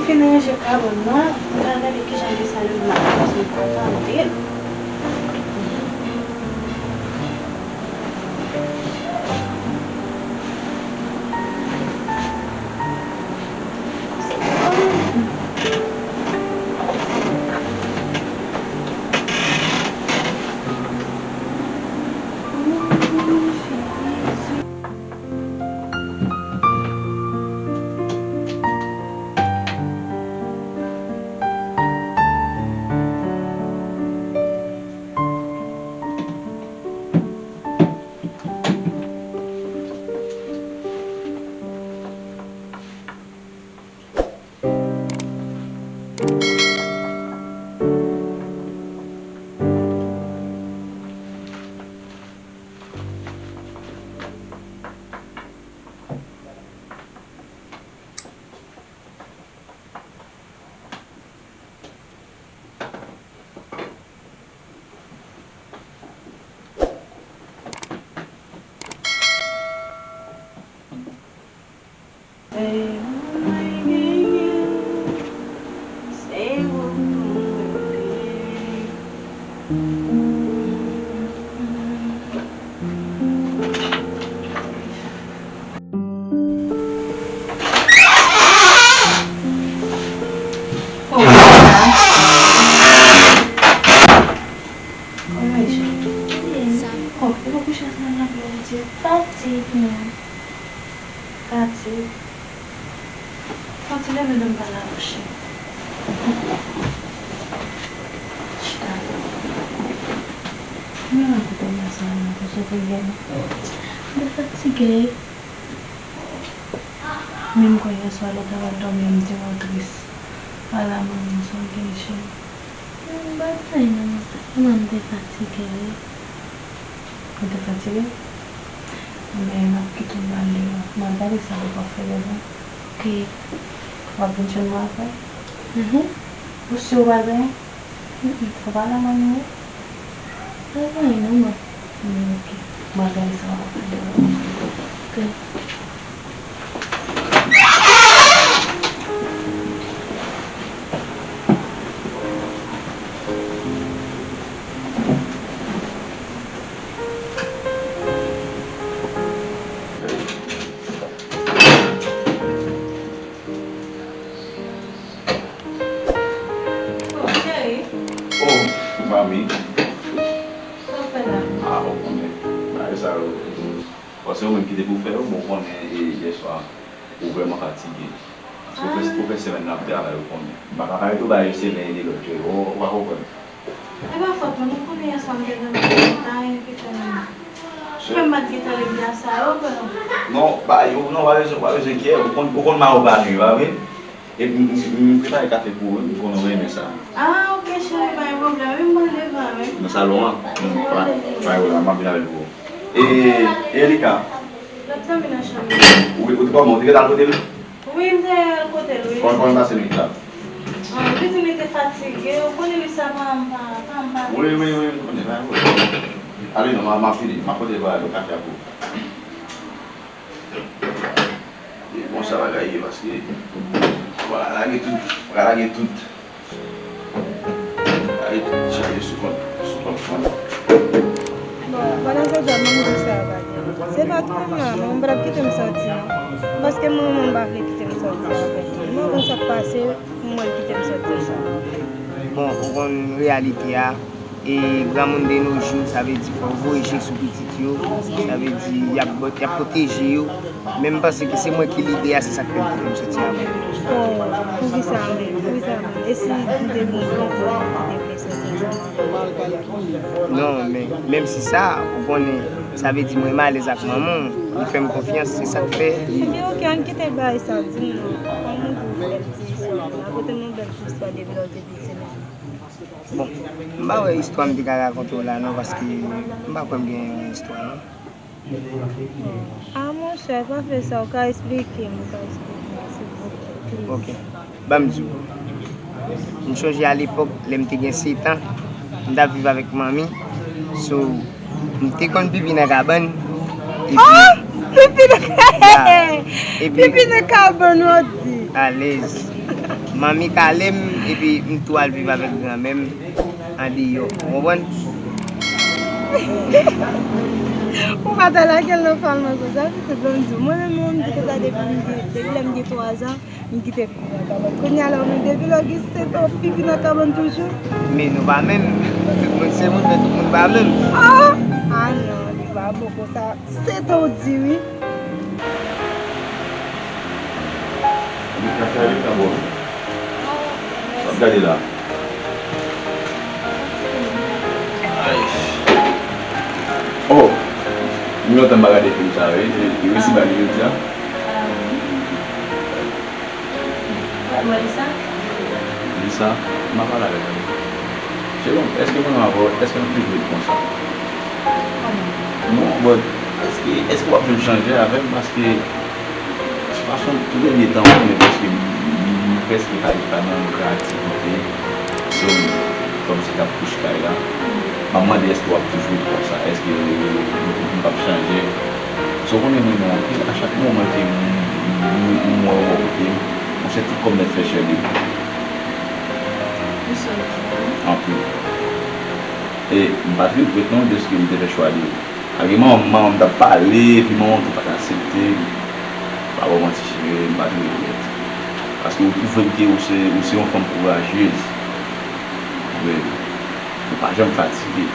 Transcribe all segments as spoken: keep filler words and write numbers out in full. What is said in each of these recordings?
Fin ranje kabann nan, m pral gade kijan m te sale m nan, paske m kontan anpil. Kòman w ye? Sa. Oh, ou pa kouche ansanm avè m, Bondye. Fatig, non. Fatig. Fatig, leve non, m pa la, monchè. Chita. Mwen rakonte m sa, non, paske w gen. Mwen fatige. Menm kwè yè swa lè w t ap al dòmi an, m te wè w tris. Ala manman, sa w gen, cheri? M pa t fè anyen non, manman, sèlman m te fatige, wi. Ou te fatige? Men m ap kite w ale, m ap gade sa ou p ap fè devan. Ok. W ap vin jwenn mwen apre? Mhm. Ou si w pa gen? Mm, mm. Ou pa la manmi wi? Pa gen anyen non, mwen. Mm, ok. Mwen gade sa w ap fè. Ok. Oh, cheri. Oh, manmi. Sa w fè la? Ah, ou konnen. Bagay sa yo. Bon, se ou menm ki te pou fè yo, bon, ou konnen, e, yè swa, ou vrèman fatige. Paske ou fè, ou fè semèn nan ap travay, ou konnen. M pa ka parèt ou ba yo semèn e lòt yo, ou, ou pa konprann. E pa fòt mwen, ou konnen yè swa m te dòmi, m pa anyen ki fè m. Ou menm pa t gentan leve a sa yo, bro. Non, ba yo, non, pa bezwen, pa bezwen enkyete, ou konn, ou konn mayo pa nou, pa vre? Epi m, m, m prepare kafe pou ou, wi, m konnen w renmen sa. Ah, ok, cheri, pa gen pwoblèm, wi, m pral leve a, wi. Nan salon an? Pa, pa gen pwoblèm, m ap vin avè l pou ou. E, Erika? L ap dòmi nan chanm li. Ou, ou te kòman? Ou te gentan al kote l? Wi, m te al kote l, wi. Kòman, kòman l pase nwit la? Ah, li di li te fatige, ou konnen li sa pa, pa, pa, pa. Wi, wi, wi, m konnen, pa gen pwoblèm. Ale non, m a, m ap vini, m ap pote l pou al kafe a pou ou. E konsa bagay ye, paske, w a lage tout, w a lage tout. Lage tout chaje sou kont, sou kont fanm. Bon, pandan se tan, manman di sa a pa gen. Se pa twò mwen, manman pa t ap kite m sòti, non. Paske manman pa vle kite m sòti avè l. Mwen konn sa k pase, pou mwen l kite m sòti sa. Bon, ou konn reyalite a, e granmoun de nos jours, sa vle di fò w voye je sou pitit yo, sa vle di y ap, y ap pwoteje yo, men m panse ke se mwen ki lidè a, se sa k fè m kite m sòti avè l. Oh, poukisa menm? Poukisa menm? E si m te vin konprann ou te vle sòti ansanm avè l? Non, men menm si sa, ou konnen, sa vle di mwen renmen alèz ak manman w, li fè m konfyans, se sa k fè. Ebyen, ok, ann kite bagay sa, di m non. Kòman pou w fè m di istwa a? Rakonte m yon bèl ti istwa depi lè w te piti la. Bon, m pa wè istwa m te ka rakonte w la non, paske m pa kwè m gen yon istwa non. Ah, monchè, pa fè sa, ou ka esplike m, ou ka esplike m, silvouplè, please. Ok. Ban m di w. M chonje alepòk, lè m te gen sèt an, m t ap viv avèk manmi. So, m te konn pipi nan kabann. Epi, ah! Pipi nan, ya, epi, pipi nan kabann, ou di? Alèz. Manmi kale m, epi m tou al viv avèk granmè m andeyò. Ou konprann? Ou pa ta lage l nan palman konsa, pitit, ban m di w. Mwen menm, mwen, m di konsa depi m gen, depi lè m gen twa zan, m kite pipi nan kabann. Kounye a la, ou menm, depi lè w gen sèt an, pipi nan kabann toujou. Men nou pa menm. Tout moun se moun, men tout moun pa menm. Ah! Ah non, li pa bon konsa. Se tan w di wi. Li ka fè ale ka bò. W ap gade la. Ay. Oh! M lontan m pa gade fim sa wi. Li resi ba li jodi a. Lisa? Lisa, m pa pale avèk li. Cheri, èske mwen avè w, èske n ap toujou ret konsa? Non, but èske, èske w ap janm chanje avè m? Paske, fason, tout premye tan, ou konnen prèske, m, m prèske pa, pa nan okenn aktivite. So, m kòmsi k ap kouche kay la. M ap mande èske w ap toujou ret konsa? Èske nou, nou p ap chanje? So, w konnen m renmen w anpil. A chak moman ke m, m, m, m wè w bò kote m, m santi kò m mèt fè chè de poul. Anpil. E m pa t regrèt non dèske m te fè chwa de ou. Malgre manman m, manman m t ap pale, epi manman m tou pa t aksepte. Pa ba w manti, cheri, m pa t regrèt. Paske ou pwouve m ke ou se, ou se yon fanm kourajez. Wi. Ou pa janm fatige.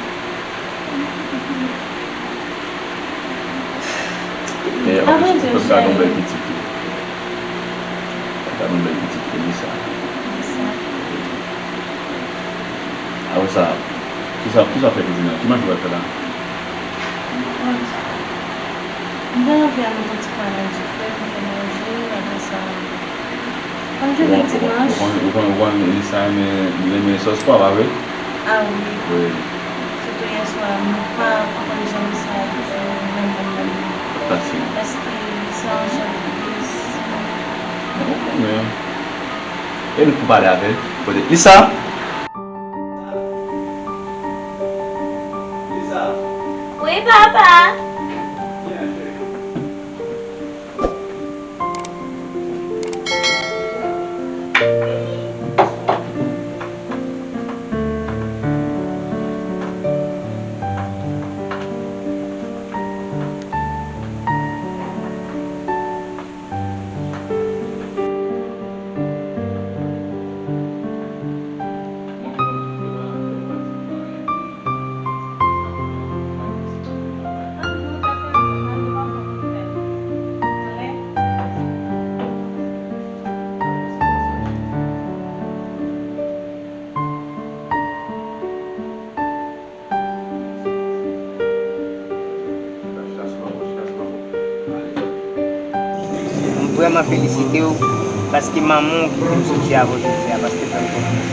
E, an plis, w ap gade yon bèl pitit tou. W ap gade yon bèl pitit tou, Lisa. Apre sa, kisa, kisa w fè kouzin nan? Ki manje w pral fè la? M gen anvi al met yon ti pwa nan dife, m fè manje, apre sa, m jwenn yon ti manch. Ou konn, ou konn, ou konn, Lisa renmen, li renmen sòs pwa, pa vre? A wi. Wi. Sitou yèswa, m pa konprann jan Lisa renmen l menm. Fasil. Èske Lisa yon sòt epis? Mwen konnen. E nou pou pale avè l. Kote Lisa? Lisa. Wi, papa. M vrèman felisite w, paske manman w kite m soti avè w jodi a, paske fè m konfyans.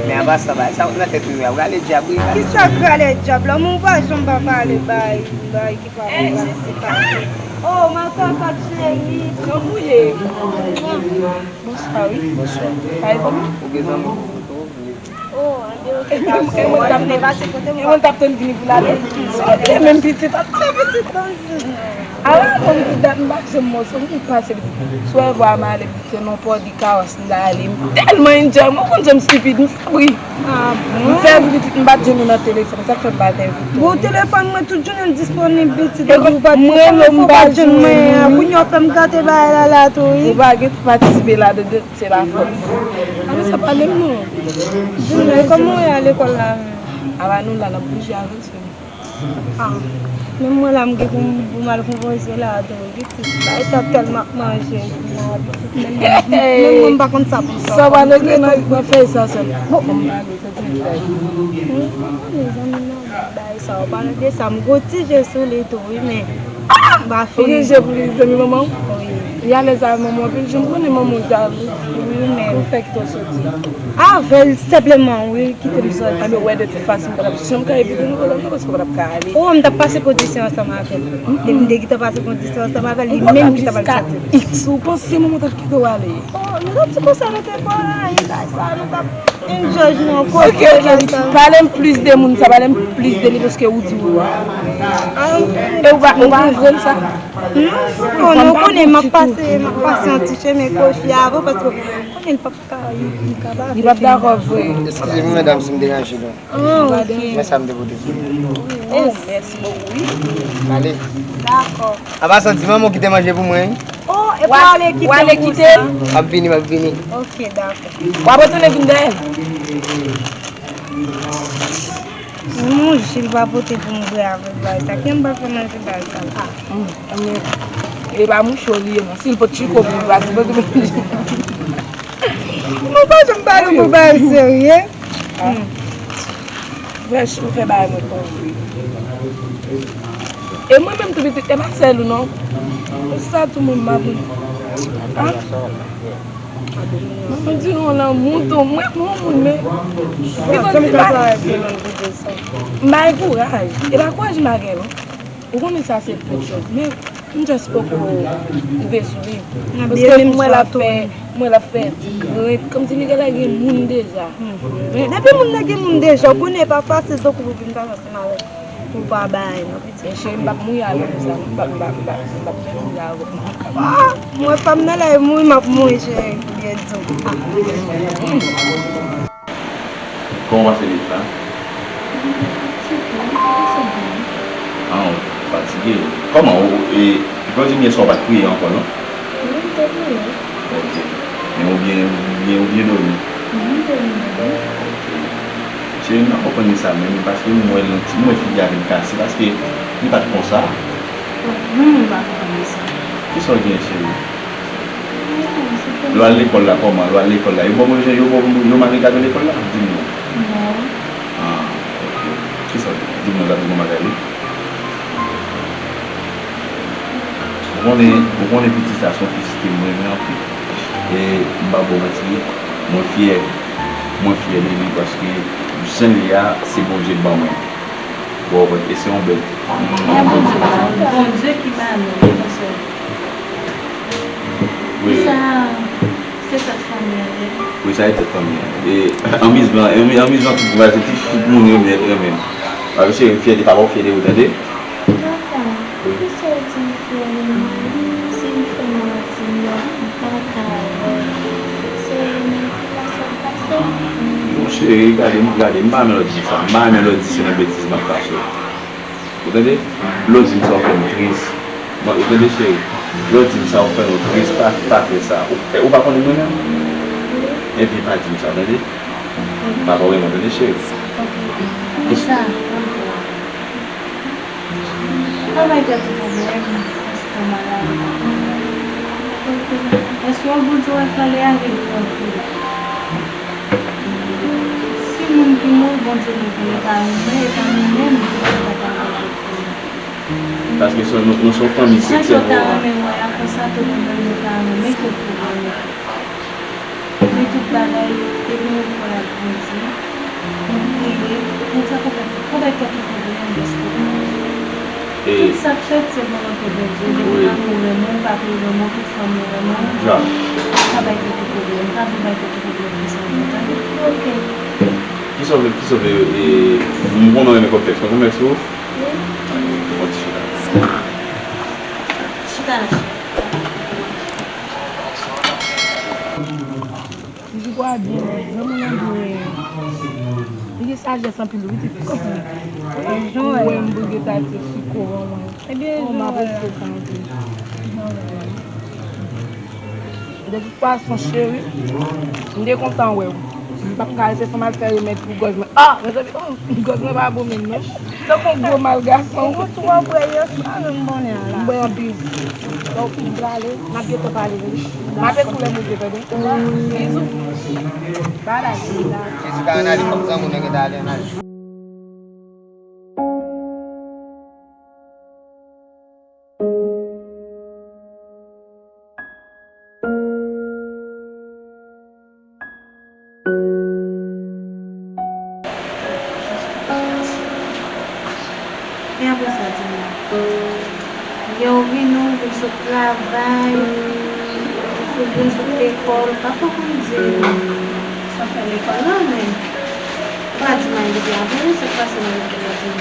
Men apa sa, bagay sa w nan tèt ou a, w rale dyab wi. Kisa k rale dyab la? Ou pa janm pa pale bay, bay ki pa bon, bay ki pa bon. Oh, ma cocotte chérie. Kòman w ye? Bonswa wi. Bonswa. Kay kòman? Ou gen zanmi? Oh, andewo. E mwen, e mwen t ap tann, e mwen t ap tann vini pou l ale. Sa w te menm pitit, ap fè pitit nan. Ala, kòm ki dat m pa janm mòso, m pase pitit. Sou wè vwa m ale pitit, se nan pò di kawas m t ale. M tèlman enjoy, mwen konn jan m stipid, m fè bri. Ah bon? M fè bri pitit, m bat jenou nan telefòn, sa k fè m pa t envite w. Bon, telefòn mwen tout jounen l disponib pitit, epi w pa t konn fè m bat jenou mwen. Kounye a w fè m gate bagay la la tou wi. Ou pa gen tou patisipe ladan. Se pa fòt. Ann sa pale m non. Di m, kòman w ye a lekòl la menm? Apa nou la n ap bouje avanse. Ah, menm mwen la m gen pou m, pou m al konpoze la tou wi. Pitit, bagay sa tèlman ap manje. Menm, menm mwen m pa konn sa pou m fè. Sa w pale gen nan, nan fèy sa sèl. Bon, m pale, se ti bagay. Wi, m konnen zanmi m nan. Bagay sa, w pale de sa, m gon ti je sou li tou wi, men m pa fini. Ou gen je pou li, zanmi manman w? Wi. Li alèz avè manman w anpil jan, m konnen manman w jalou. Wi, men. Ou fè kite w soti. Avè l senpleman, wi, kite m soti. Anben, w wè, de tout fason, m pa t ap janm ka envite nou, non, paske w pa t ap ka ale. Oh, m t ap pase kondisyon ansanm avè l. Depi m te gentan pase kondisyon ansanm avè l, li menm ki t ap al soti. X, ou panse manman w t ap kite w ale? Oh, nou t ap di konsa, nou te pale, sa, nou t ap M jòj nan kote. Ok, ok, pale m plis de moun sa, pale m plis de li paske ou di ou a. E ou pa, ou pa vre l sa? Non, non, non, ou konnen m ap pase, m ap pase yon ti chemen kote fi a avè w paske ou konnen l p ap ka, li, li ka pa. Li p ap dakò vre. Eskize m, medam, si m deranje nou. Ah, ok. Men sa m te pote pou nou. Oh, mèsi bokou, wi. Ale. Dakò. Apa santi manman w kite manje pou mwen, wi. Oh, epi w ale kite m pou sa? M ap vini, m ap vini. Ok, dakò. W ap retounen vin dèyè l? Mwen, si l pa pote pou m bwè avèk bagay sa, kiyès m pral fè manje bagay sa? Ah, mm, ebyen, e pa mouche w li ye, non. Si l pot chiko pou li, pa sipoze. Nou pa janm pale pou bagay serye. Hmm. Frèch, ou fè bagay mwen pa vre. E mwen menm tou pitit, e pa sèl ou non. Sa tou moun m ap. Ah. Mwen di nou lanmou tou, mwen pou yon moun, men. Li konn di ba. M bay kouraj. E pa kouraj m pa gen non. Ou konnen sa se pwòp chòz, men m just poko rive sou li. Paske m wè l ap fè, m wè l ap fè grip, kòmsi li genlè gen moun deja. Depi moun nan gen moun deja, ou konnen e pa fasil tankou pou vin pa fasil avèk ou pa bay non pitit. Men cheri, m p ap mouri avè w konsa non, m p ap, m p ap, m p ap, m p ap fè mouri avè w. Ah, m wè fanm nan lè mouri, m ap mouri cheri, pou byen di w. Ah. Kòman w pase nèt la? Ah, ou fatige. Kòman ou, e, jan w di m yè swa ou pa t kriye ankò, non? Wi, m te kriye. Ok. Men ou byen, ou byen, ou byen dòmi? Wi, m te byen dòmi. Ok. Cheri, m pa konprann li sa menm, paske m wè l nan ti, m wè figi a vin kase, paske li pa t konsa. Bon, mwen menm m pa konprann li sa. Kisa w gen, cheri? Lè w al lekòl la, kòman? Lè w al lekòl la, yo ba w manje, yo ba w, yo mare gade w lekòl la? Di m non. Non. Ah, ok. Kisa w di m non, gade yon bagay wi. Ou konnen, ou konnen pitit sa se yon pitit ke m renmen anpil. E m pa ba w manti, mwen fyè, mwen fyè de li paske jan l ye a, se Bondye k ban mwen. Bon, e se yon bèl. E Bondye ba, Bondye ki ba nou, wi, mesye. Wi. Sa, se tèt fanmi an ye. Wi, sa e tèt fanmi an. E, anmizman, anmi-, anmizman tout bagay, se tout, tout moun renmen, renmen. Paske se fyète papa w, fyète ou, tande? Papa, wi. Kisa w di m fè, si m fè manti, m pa ka, se nan ki fason pase? Mon cheri, gade, gade, m pa renmen lè w di sa. M pa renmen lè w di se nan betiz m ap pase w. Ou tande? Lè w di m sa, ou fè m tris. Bon, ou tande, cheri? Lè w di m sa, ou fè m tris. Pa, pa fè sa. Ou, ou pa konnen mwen menm? Ebyen, pa di m sa, tande? Pa vrèman, tande, cheri? Kisa? Pa bay tèt ou pwoblèm, èske w malad? Èske w Bondye wè k ale a gen pou antre? Si moun ki mouri, Bondye leve, e pa nou menm, e pa nou menm ki ta ka fè l. Paske se, nou, nou se yon fanmi kretyen, nou. Jan ke w ta renmen wè a konsa, tou moun nan nou ta renmen ke w tou renmen. Men tout bagay, depi nou kwè ak Bondye, nou priye, Bondye ap fè tout bagay, kèlkeswa pwoblèm, rèske Bondye. Tout sa k fèt, se volonte Bondye. Depi fanmi w renmen w, pa vle renmen w, tout fanmi w renmen w, pa bay tèt ou pwoblèm, pa vin bay tèt ou pwoblèm konsa non, tande? Ok. Kisa w vle, kisa w vle, e, m konnen w renmen konplèks, mwen konplèks ou? Wi. Bon, ti chita. Chita la. Li kwa byen, granmoun nan dwe, li gen sajès anpil wi, pitit. Ou wè m boul de tati sou koran mwen. Ebyen, oh, m apresye sa anpil. De tout fason, cheri, m te kontan wè w. M p ap ka rete san m al fè remèd pou gòj mwen. Ah, mezanmi, oh, gòj mwen pa bon menm non. Tankou yon gwo malgason. Ou twò bwè yè swa, menm konnen an la. M bwè anpil. Donk, m prale, n ap gentan pale, wi. M ap ekri lè m rive, tande? Bizou. Bye bye. Jezika ann ale, fòk zanmi w nan gentan ale ann ale. E apre sa, di m non. Lè w vini, ou vin sot travay, ou vin sot lekòl, pa fò konn di m. Pa fè lekòl la, men ou pa di m anyen depi avan, sa k pase nan lekòl la, di m?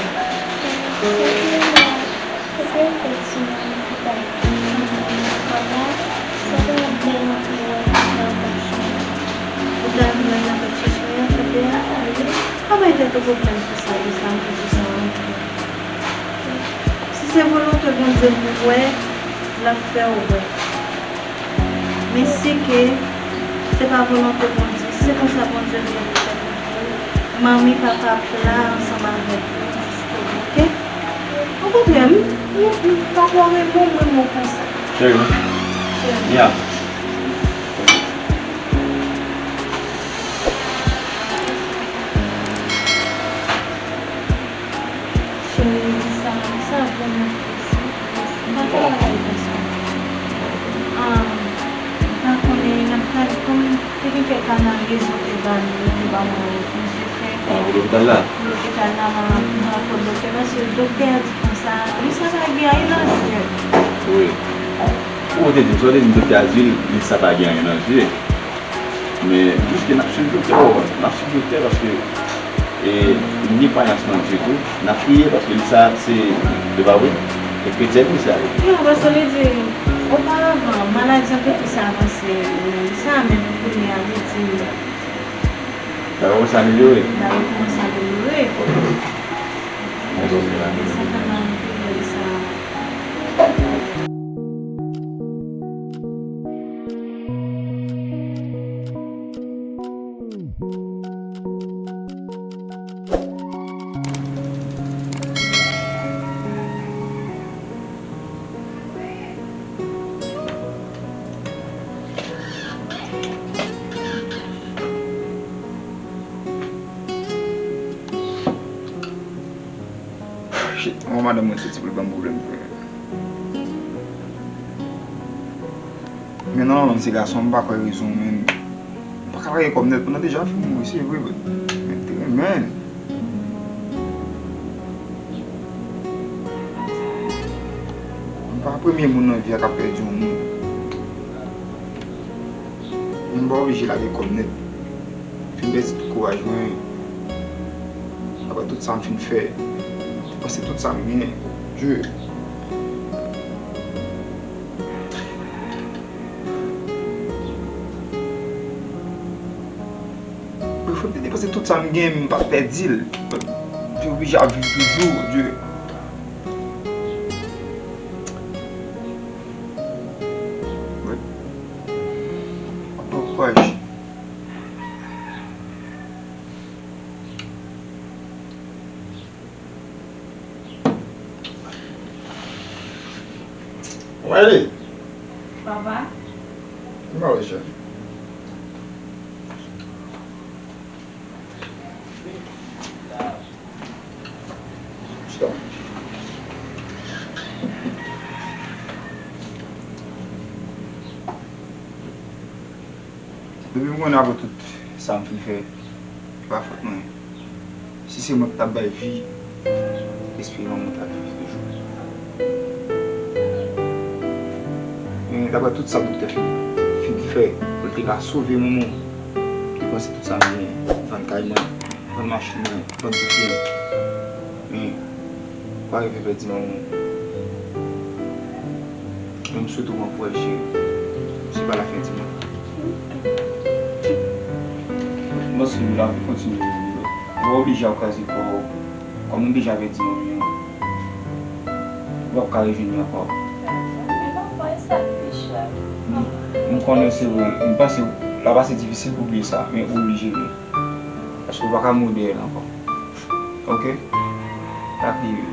Ou ta vin nan tèt chèch mwen an, chante a? Pa bay tèt ou pwoblèm pou sa, pou sa, pou sa. Si se volonte Bondye pou w wè, l ap fè w wè. Men si ke se pa volonte Bondye, si se konsa Bondye vle pou fè pou ou, manmi, papa ap la ansanm avèk ou, jisteman, oke? Okontrè, m, m, m pa kwè w renmen w, m renmen w konsa. Cheri. Cheri. Ya. Cheri, Lisa, sa vrèman tristi. M pa t wè bagay konsa. Ah, m pa konnen, n ap gade kòm te gen kèk analiz yo te ba nou, yo te ba mwen yon refizye fè. Ah, pou lopital la? Pou lopital la, m ap, m ap rapò doktè, paske doktè a di konsa, Lisa pa gen anyen nan je l. Wi. Ou te di m sa, ou te di m doktè a di Lisa pa gen anyen nan je. Men, jiske n ap swiv doktè, n ap swiv doktè paske, e, li panyas nan je tou. N ap priye paske li sa se, se pa vre? E kretyèn li sa. Non, paske li di, oparavan, maladi an te plis avanse, e, sa menm kounye a, li di, l ap rekòmanse amelyore. L ap rekòmanse amelyore. Mwen, sa fè m anvi priye li sa. Shit, mwen madanm mwen soti pou l ban m pwoblèm vre. Men nòmalman, m se gason, m pa kwè rezon, men m pa ka lage kò m nèt pandan deja fi mouri, se vre, men m te renmen l. M pa premye moun nan vi a k ap pèdi yon moun. M pa oblije lage kò m nèt. Fin pèdi tout kouraj mwen. Apre tout sa m fin fè, depanse tout sa m genyen. Dye. Wi, fò m te depanse tout sa m genyen, m pa pèdi l. M te oblije ap viv toujou, Dye. Wi. Anpil kouraj. Wale. Papa. Kòman w ye, cheri? Chita. Depi m konnen apre tout sa m fin fè, se pa fòt mwen. Si se mwen ki t ap bay vi, espere manman w ta viv toujou. Men daprè tout sa doktè fin, fin fè, pou l te ka sove manman w, m te panse tout sa m genyen, vann kay mwen, vann machin mwen, vann tout byen m. Men, ou pa rive pèdi manman w. Men m swete w pran kouraj, cheri. Se pa lafen di mond. M panse lavi kontinye, ou pa oblije ap kraze kò w. Kòm ou deja pèdi manmi w, ou p ap ka rejwenn li ankò. Men papa, e sa k pi chè. M, m konnen se vre, m panse l ap ase difisil pou bliye sa, men ou oblije li. Paske ou pa ka mouri dèyè l ankò. Oke? Sa k rive.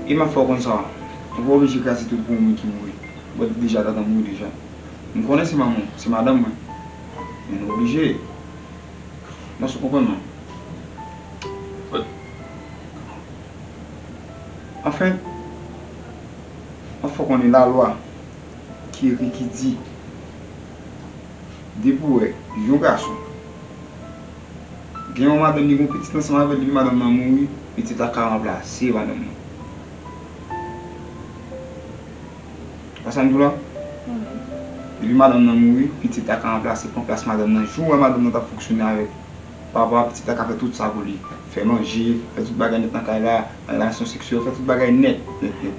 E m ap fè w konn sa, ou pa oblije kraze tout pou yon moun ki mouri. Bon, li deja t ap mouri deja. M konnen se manman w, se madanm mwen. Men nou oblije. M panse w konprann mwen. Anfen, m ap fè w konnen lalwa ki ekri ki di, depi w wè yon gason gen yon madanm, li gen yon pitit ansanm avè l, depi madanm nan mouri, pitit la ka ranplase madanm nan. Sa m di w la? Depi madanm nan mouri, pitit la ka ranplase, pran plas madanm nan. Jou w wè madanm nan t ap fonksyone avèk papa, pitit la ka fè tout sa pou li. Fè manje, fè tout bagay nèt nan kay la, relasyon seksyèl, fè tout bagay nèt, nèt, nèt.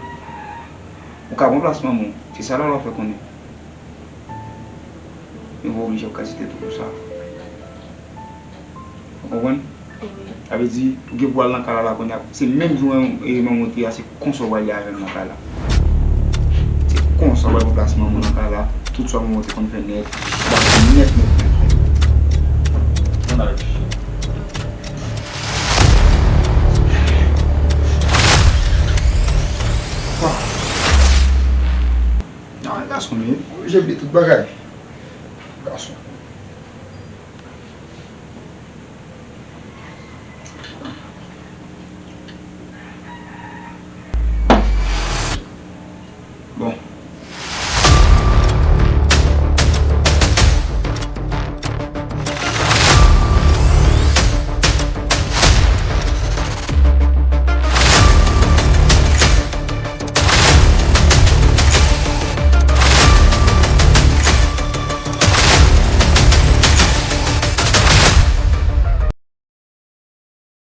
Ou ka pran plas manman w. Se sa lalwa fè konnen. Men ou pa oblije ap kraze tèt ou pou sa. Ou konprann? Sa vle di, ou gen pou al nan kay la la kounye a. Se menm jan e manman w te ye a, se konsa w pral ye avè m nan kay la. Se konsa w pral pran plas manman w nan kay la. Tout sa manman w te konn fè nèt, w ap fè nèt, nèt, nèt, nèt. Ann al. Ah, gason, men, oblije bliye tout bagay. Gason.